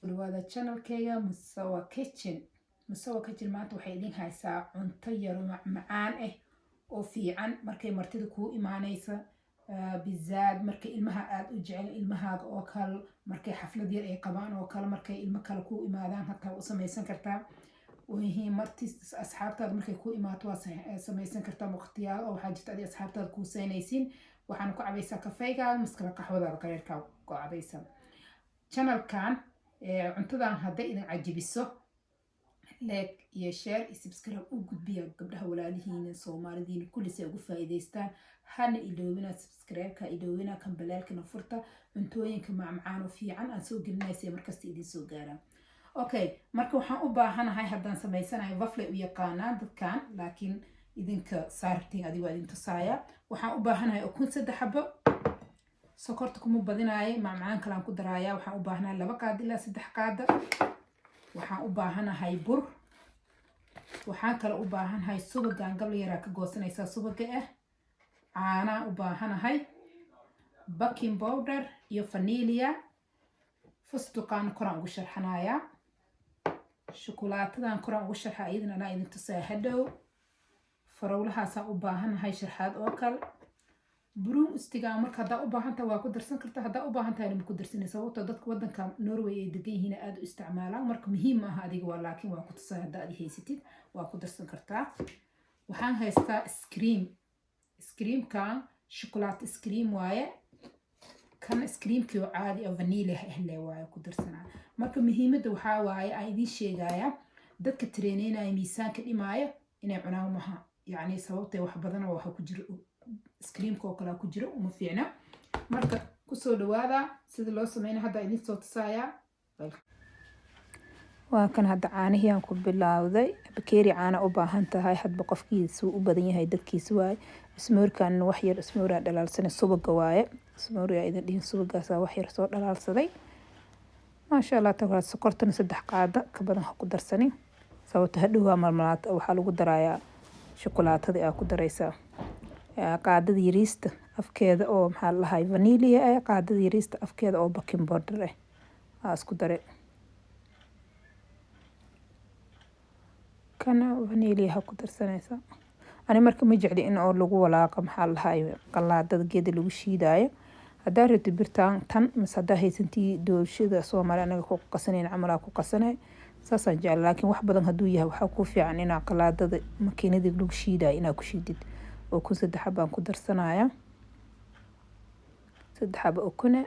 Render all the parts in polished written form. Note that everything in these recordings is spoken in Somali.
Dhawaada channelkayga Musawa Kitchen. Musawa Kitchen maanta waxay idin haysaa cunto yaro macmacaan ah oo fiican markay martida kuu imaanaysa, bizaad markay ilmaha aada u jecel, ilmahaaga oo kale, markay xaflad yar ay qabaan oo kale, markay ilmo kale kuu imaadaan hataa u samaysan kartaa yihiin. Marti asxaabtaada markay kuu imaato waa samaysan kartaa. Waqtiyaal oo waxaa jirta adi asxaabtaada kuu saynaysiin. Waxaana ku cabaysaa kafeygaaga maskala qaxwadaada qareerkaa ku cabaysa. Channelkan cuntadan hadday idin cajibiso, like iyo share iyo subscribe u gudbiya gabdhaha walaalihiina, Soomaalidiina kulli, si ay ugu faa'iidaystaan. Hana iloobina subscribe-ka, iloobina kan balaalkana furta. Cuntooyinka macmacaan oo fiican aan soo gelinaysa markasta idin soo gaaraan. Okay, marka waxaan u baahanahay haddaan samaysanahay vafler u yaqaanaan dadkan, laakiin idinka saartiin adiga waa idin tusaaya. Waxaan u baahanahay ukun 3 xabo. Sokorta kuma badinaayo, macmacaan kalaan ku daraaya. Waxaan u baahanahay 2 qaado ilaa 3 qaada. Waxaan u baahanahay bur. Waxaan kale u baahanahay subagaan gabla yaraa ka goosanaysaa subaga ah. Caanaa u baahanahay, baking powder iyo vanilla. Fustuqaan koraan ugu sharxanayaa. Shukulaatadan koraan ugu sharxa, iyadana anaa idin tusaa hadhow. Farowlahaasaan u baahanahay sharxaad oo kale. Brunostigaa marka haddaa u baahan tahay waa ku darsan karta, haddaa u baahan tahayna ma ku darsanay, sababtoo dadka waddanka Norway ay degan yihiin aada u isticmaalaan. Marka muhiim ma aha adiga waa, laakiin waa ku tusaa. Haddaa adi haysatid waa ku darsan kartaa. Waxaan haystaa ice cream. Ice-creamkan shukulaato ice cream waaye. Kan ice-creamkii oo caadi oo vanilla ahle waaye ku darsanaa. Marka muhiimadda waxaa waaye aan idiin sheegayaa, dadka traineynaya, miisaanka dhimaaya, inay cunaan maha, yacni sababtay wax badan oo waxa ku jiro ice-creamka oo kale ku jiro, uma fiicna. Marka kusoo dhawaada sida loo sameynaya hadda idin soo tusaaya. Waa kan hadda caanihii aan ku bilaawday. Bakeeri caana u baahan tahay, hadba qofkiisu u badan yahay dadkiisa waaye. Ismoorkan wax yar ismooraa dhalaalsanay, subaga waaye. Ismoor yaa idin dhihin, subagaasaa wax yar soo dhalaalsaday. Maasha Allah tabaaraka. Sokortana 3 qaada, ka badan ha ku darsanin, sababta hadhow waa malmalaata. Waxaa lagu darayaa shukulaatada aa ku daraysaa. Qaadada yariista afkeeda oo maxaa la dhahay vanilla ah, qaadada yariista afkeeda oo baking powder ah aa isku dare. Kana vanilla ha ku darsanaysaa. Ani marka ma jecli in oo lagu walaaqo, maxaa la dhahay, qalaadada geeda lagu shiidaayo. Haddaa rabtid birtaan tan mise haddaa haysantii doolshada Soomaali anaga ku qasanayn camal aa ku qasanay, saasaan jecla. Laakiin wax badan hadduu yahay, waxaa kuu fiican inaa qalaadada makiinadii lagu shiidayo inaa ku shiidid. Ukun 3 xabaan ku darsanaya, 3 xaba ukune.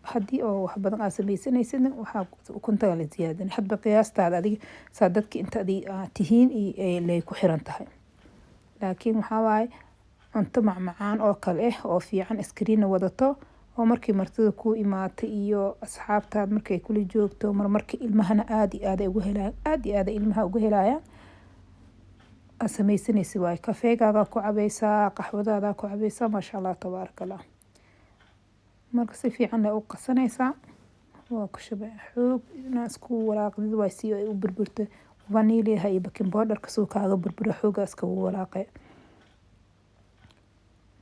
Haddii oo wax badan aad sameysanaysidna, waxaa ukunta la ziyaadin hadba qiyaastaada adiga saa dadka inta adig tihiin lay ku xiran tahay. Laakiin waxaa waaye cunto macmacaan oo kale ah oo fiican, iskariina wadato, oo markii martida kuu imaata iyo asxaabtaad markay kula joogto, marmarka ilmahana aada iyo aada ugu helayaan, aada iyo aada ilmaha ugu helayaan aad sameysanaysa waaye. Kafeegaagaa ku cabaysaa, qaxwadaadaa ku cabaysaa. Maasha Allah tabaaraka Allah. Marka si fiican u qasanaysaa, waa ku shubay. Xoog inaa isku walaaqdid waay si ay u burburto vanilla iyo baking powderka, suu kaaga burburo xoogaa iskagu walaaqay.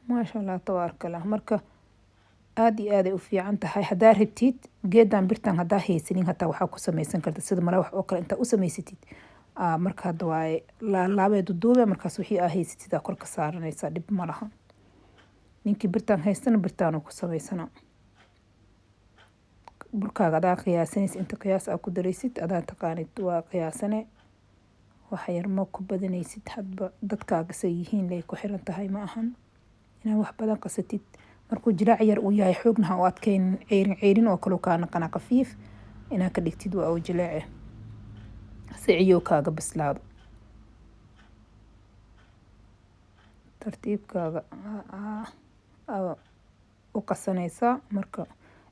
Maasha Allah tabaaraka Allah. Marka aada iyo aad ay u fiican tahay. Haddaa rabtid geedan birtan haddaa haysanin hataa, waxaa ku sameysan karta sida malawax oo kale intaa u samaysatid. Marka hadda waaye laalaabee duduube, markaas wixii aa haysatid aa kor ka saaranaysaa, dhib ma laha. Ninkii birtaan haystana birtaan ku samaysana. Burkaaga adaa qiyaasanaysa, inta qiyaas aa ku daraysid adaa taqaanid, waa qiyaasane. Wax yar ma ku badanaysid, hadba dadkaaga say yihiin lay ku xiran tahay. Ma ahan inaad wax badan qasatid. Markuu jilaac yar uu yahay, xoogna ha u adkeyn, ceyrin ceyrin oo kale kaa naqana, khafiif inaad ka dhigtid waa oo jileece si ciyow kaaga bislaado. Tartiibkaaga u qasanaysaa. Marka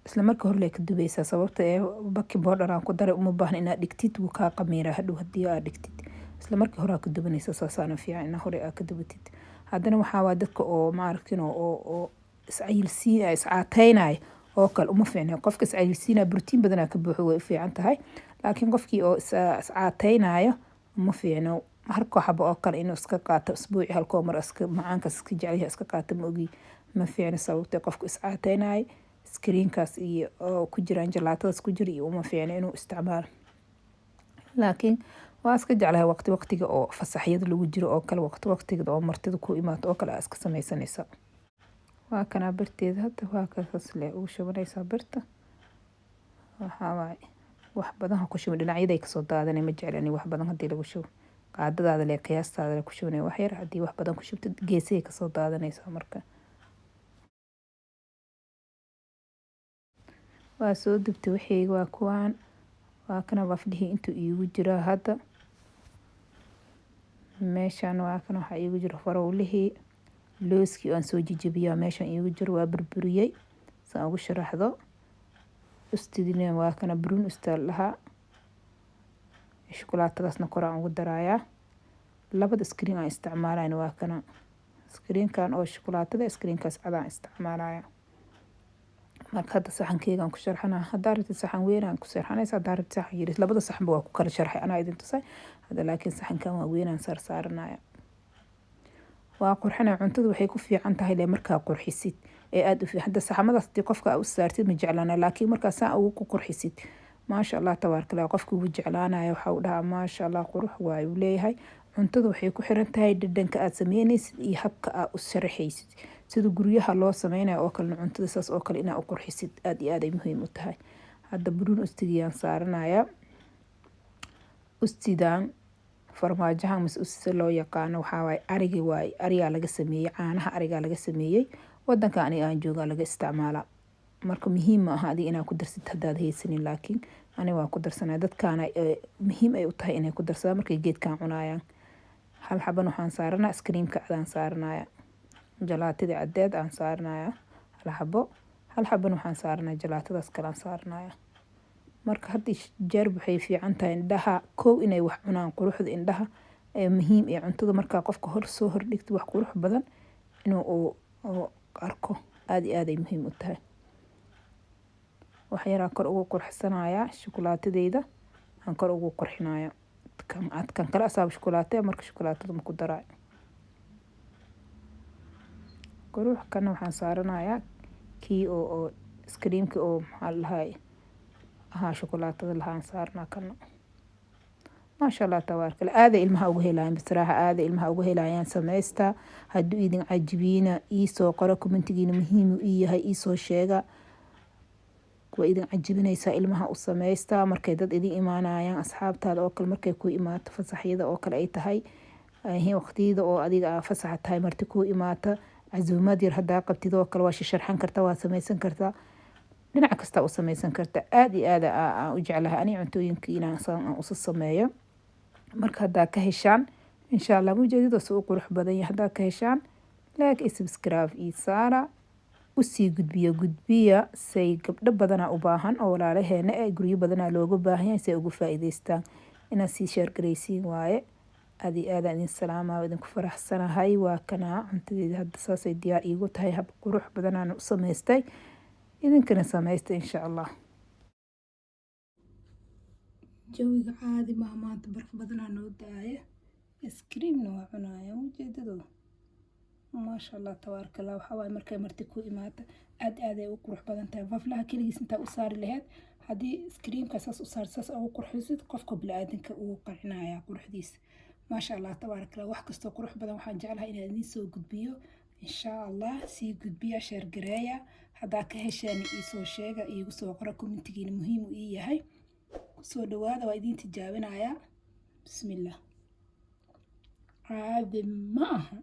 isla marka hore lay ka dubaysaa, sababta ee baking powder aan ku daray uma baahna inaad dhigtid, wuu kaa qamiiraa hadhow haddii aad dhigtid. Isla markii hore aa ka dubanaysaa, saasaana fiican inaa hore aa ka dubatid. Haddana waxaa waa dadka oo maaragtin oo iscayilsiinaya, iscaateynaya oo kale uma fiicna. Qofka iscayilsiinaya brotiin badanaa ka buuxo, way u fiican tahay, laakiin qofkii oo iscaateynayo uma fiicno. Halkoo xabo oo kale inuu iska qaato usbuuci halkoo mar, iska macaankaas iska jecelyahay iska qaato, ma ogi, ma fiicno, sababtoo qofku iscaateynayo. Iskriinkaas iyo oo ku jiraan jalaatadaas ku jira iyo uma fiicna inuu isticmaalo. Laakiin waa iska jeclahay waqti waqtiga oo fasaxyada lagu jiro oo kale, waqti waqtiga oo martida ku imaato oo kale aa iska sameysanaysa. Waa kanaa birteeda hadda, waa kaas le ugu shubanaysaa birta. Waxaa waaye wax badan ha ku shubin, dhinacyaday kasoo daadanay. Ma jecli ani wax badan haddii lagu shubo. Qaadadaada le, qiyaastaada le ku shubanay wax yar. Haddii wax badan ku shubtid, geesahay kasoo daadanaysaa. Marka waa soo dubtay waxayga, waa kuwaan, waa kana wafdhihii intuu iigu jiraa hadda meeshan. Waa kana waxaa iigu jira farowlihii, looskii aan soo jijibiyaa meeshan iigu jiro, waa burburiyey saan ugu sharaxdo. Ustidina waa kana, bruun ustaal lahaa, shukulaatadaasna koraan ugu darayaa. Labada iskriin aan isticmaalayna waa kana, iskriinkan oo shukulaatada, iskriinkaas cadaan isticmaalaya. Marka hadda saxankeygaan ku sharxanaa. Haddaa rabtid saxan weyn aan ku sharxanaysa, haddaa rabtid saxan yaris, labada saxanba waa ku kala sharxay, anaa idin tusay hadda. Laakiin saxankan waa weynaan saarsaaranaya, waa qurxinaya. Cuntada waxay ku fiican tahay le markaa qurxisid ee aada u fiican. Hadda saxamadaas hadii qofka u saartid ma jeclaana, laakiin markaa saa ugu ku qurxisid, maasha Allah tabaaraka Allah, qofka wuu jeclaanaya. Waxa uu dhahaa maasha Allah, qurux waaye uu leeyahay. Cuntada waxay ku xiran tahay dhadhanka aad sameynaysid iyo habka aad u sharaxaysid. Sida guryaha loo sameynayo oo kalena, cuntada saas oo kale inaa u qurxisid aada iyo aad ay muhiim u tahay. Hadda buruun ustigiyaan saaranaya, ustidan farmaajaha mise ustida loo yaqaano waxaa waaye ariga waaye, arigaa laga sameeyey, caanaha arigaa laga sameeyey. Wadanka aniga aan joogaa laga isticmaalaa. Marka muhiim ma aha adiga inaad ku darsid haddaad haysanin, laakiin aniga waan ku darsanaya. Dadkaana muhiim ay u tahay inay ku darsadaan markay geedkan cunayaan. Hal xaban waxaan saaranaa iskriimka cadaan saaranaya, jalaatadii cadeed aan saaranaya hal xabo. Hal xaban waxaan saaranaya jalaatadaas kale aan saaranaya. Marka hadda jeer waxay fiican tahay indhaha kow inay wax cunaan, quruxda indhaha ee muhiim ee cuntada. Markaa qofka hor soo hordhigto wax qurux badan inuu uu arko, aada iyo aad ay muhiim u tahay. Wax yaraa kor ugu qurxsanaya, shukulaatadeyda aan kor ugu qurxinaya. Kan kale asaaba shukulaate, marka shukulaatada ma ku daraayo. Qurux kana waxaan saaranayaa kii oo iskriimka oo maxaa la dhahay ahaa, shukulaatada lahaan saaranaa kana. Maasha Allah tabaaraka Allah, aaday ilmaha ugu helayaan bisraaxa, aaday ilmaha ugu helayaan. Sameysta, hadduu idin cajibiina iisoo qoro, commentigiina muhiim uu ii yahay, iisoo sheega waa idin cajibinaysaa. Ilmaha u sameysta markay dad idin imaanayaan, asxaabtaada oo kale markay ku imaato, fasaxyada oo kale ay tahay, waqtiyada oo adiga fasaxa tahay, marti kuu imaata, casuumad yar haddaa qabtid oo kale, waa sharxan kartaa, waa sameysan kartaa, dhinac kasta u sameysan karta. Aada iyo aada aan u jeclahay ani cuntooyinka inaan saan usa sameeyo. Marka haddaa ka heshaan insha Allah, mujeedada si u qurux badan yahay, haddaa ka heshaan like iyo subscribe iyo saara, usii gudbiya, gudbiya say gabdho badanaa u baahan oo walaalaheena ee guryo badanaa looga baahan yahay si ay uga faa'iidaystaan. Inaad sii share garaysiin waaye. Aad iyo aadaan idin salaamaa, idinku faraxsanahay. Waa kanaa cuntadeeda hadda, saasay diyaar iigu tahay. Hab qurux badanaan u samaystay, idinkana samaysta insha Allah. Jawiga caadi maha maanta, baraf badanaa noo da-aya, iskriimna waa cunaya ujeedado. Maasha Allah tabaaraka Allah. Waxaa waaye markay marti ku imaata, aad aad ay u qurux badan tahay. Vaflaha keligiis intaa u saari lahayd, haddii iskriimka saas u saar, saas ugu qurxisid, qofka biniaadanka uu qancinaya quruxdiisa. Maasha Allah tabaaraka Allah. Wax kastoo qurux badan waxaan jeclahay inaan idiin soo gudbiyo insha Allah. Sii gudbiya, share gareeya. Haddaa ka hesheen iisoo sheega, iigu soo qora, commentigiina muhiim uu ii yahay. Kusoo dhawaada, waa idiin tijaabinayaa. Bismillah, caadi ma aha.